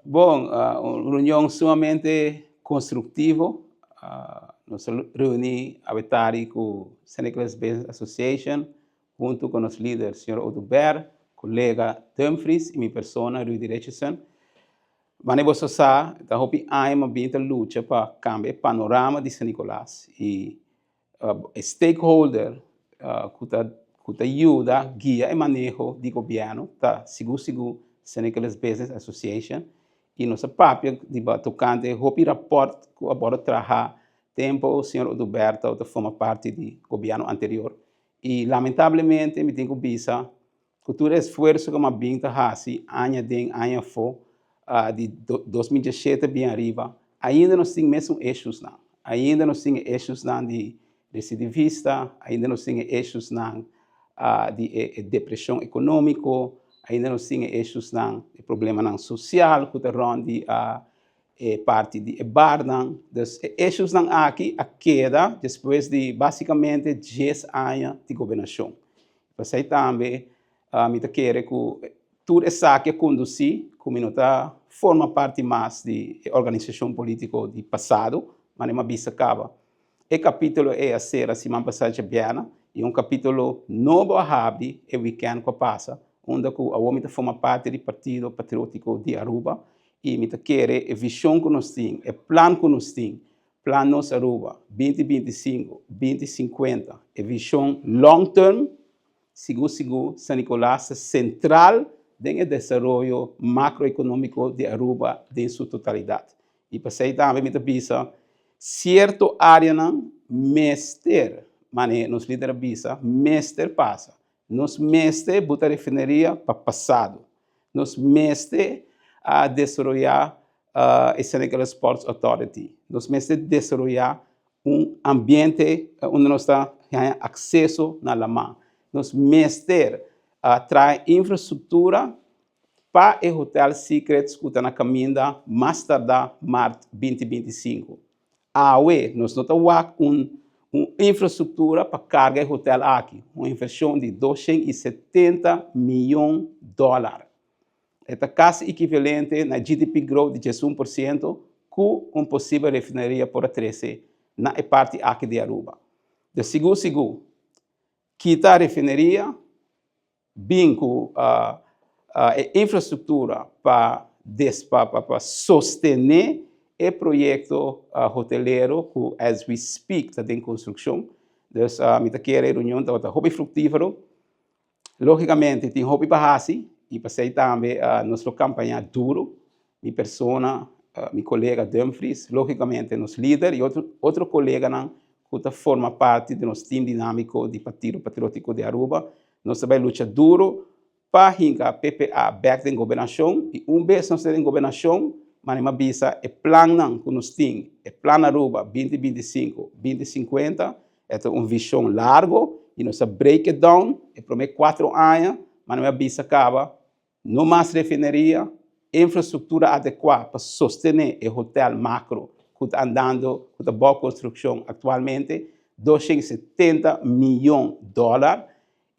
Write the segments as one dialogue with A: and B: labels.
A: Bon, un reunion sumamente constructivo. Nos a reuni awe tardi cu San Nicolas Business Association hunto cu nos lider señor Oduber, colega Dumfries y mi persona Rudy Richardson. Mane boso sa, ta hopi aña mi a bin ta lucha pa cambia e panorama di San Nicolas y e stakeholder cu ta cu ta yuda guia e maneho di gobierno ta sigur sigur San Nicolas Business Association y nos a papia riba tocante hopi rapport cu a wordo traha tempo señor Oduber ta forma parti di gobierno anterior y lamentablemente mi tin cu bisa cu tur e esfuerzo cu mi a bin ta haci aña den aña afo di 2017 bin ariba, ainda nos tin mesun issuesnan. Ainda nos tin e issuesnan di recidivista, ainda nos tin e issuesnan di e depresion economico, ainda nos tin e issuesnan, e problemanan social cu ta rond di e parti di e barnan. Dus e issuesnan aki a keda despues di basicamente 10 aña di gobernacion. P'esey tambe mi ta kere cu tur esaki a conduci cu mi no ta forma parti mas di e organisacion politico di pasado, ma mi a bisa caba. E capitulo ey a cera siman pasa diabierna y un capitulo nobo a habri e weekend cu a pasa, unda cu awor mi ta forma parti di Partido Patriotico di Aruba y mi ta kere e vision cu nos tin, e plan cu nos tin, Plan Nos Aruba 2025, 2050, e vision long term, sigur sigur San Nicolas ta central den e desaroyo macroeconomico di Aruba den su totalidad. Y p'esey tambe mi ta bisa cierto areanan mester, mane nos lider a bisa, mester pasa. Nos mester buta refineria pa pasado. Nos mester a desaroya e San Nicolas Ports Authority. Nos mester desaroya un ambiente unda nos ta haya acceso na lama. Nos mester trae infrastructura pa e Hotel Secrets cu ta na caminda mas tarda maart 2025. Awe, nos no ta wak un infrastructura pa carga e hotel aki, un inversion di 270 miyon dollar. E ta casi equivalente na GDP growth di 11% cu un posibel refineria por a trece na e parti aki di Aruba. Di sigur sigur, kita refineria, bin cu e infrastructura pa sostene e proyecto hotelero cu as we speak ta den construccion. Dus mi ta kere e reunion tabata hopi fructifero. Logicamente tin hopi pa haci y p'esey tambe nos lo campaña duro. Mi persona, mi colega Dumfries, logicamente nos lider y otro coleganan cu ta forma parti di nos team dinamico di Partido Patriotico di Aruba. Nos ta bay lucha duro pa hinca PPA back den gobernacion y un bes nos den gobernacion, mane mi a bisa, e plannan cu nos tin, e Plan Aruba 2025, 2050, e ta un vision largo y nos a break it down, e prome 4 aña, mane mi a bisa caba, no mas refineria, infrastructura adecua pa sostene e hotel macro cu ta andando, cu ta den construccion actualmente, 270 miyon dollar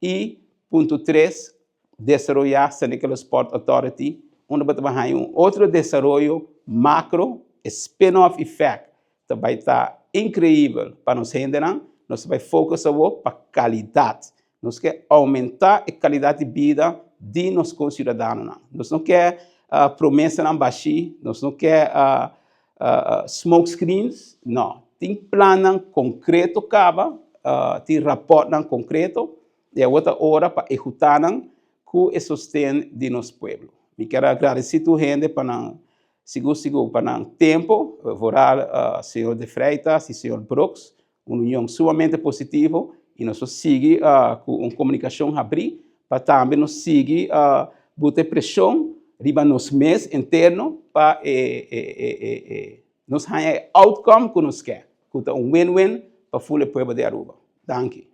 A: y punto 3, desaroya San Nicolas Port Authority, unda bo ta haya un otro desaroyo macro, spin-off effect, tambe ta increibel pa nos hendenan. Nos ta bay focus pa calidad. Nos kier aumenta e calidad di bida di nos conciudadanonan. Nos no kier promesanan bashi, nos no kier smoke screens, no. Tin plannan concreto caba, tin rapportnan concreto, y awor ta ora pa ehecuta nan cu e sosten di nos pueblo. Mi kier gradici tur hende pa nan sigur sigur pa nan tempo, vooral señor De Freitas y señor Brooks, un reunion sumamente positivo y nos ta sigui cu un comunicacion habri pa tambe nos sigui pone presion riba nos mes interno pa nos haya outcome cu nos kier, cu ta un win-win pa full pueblo di Aruba. Danki.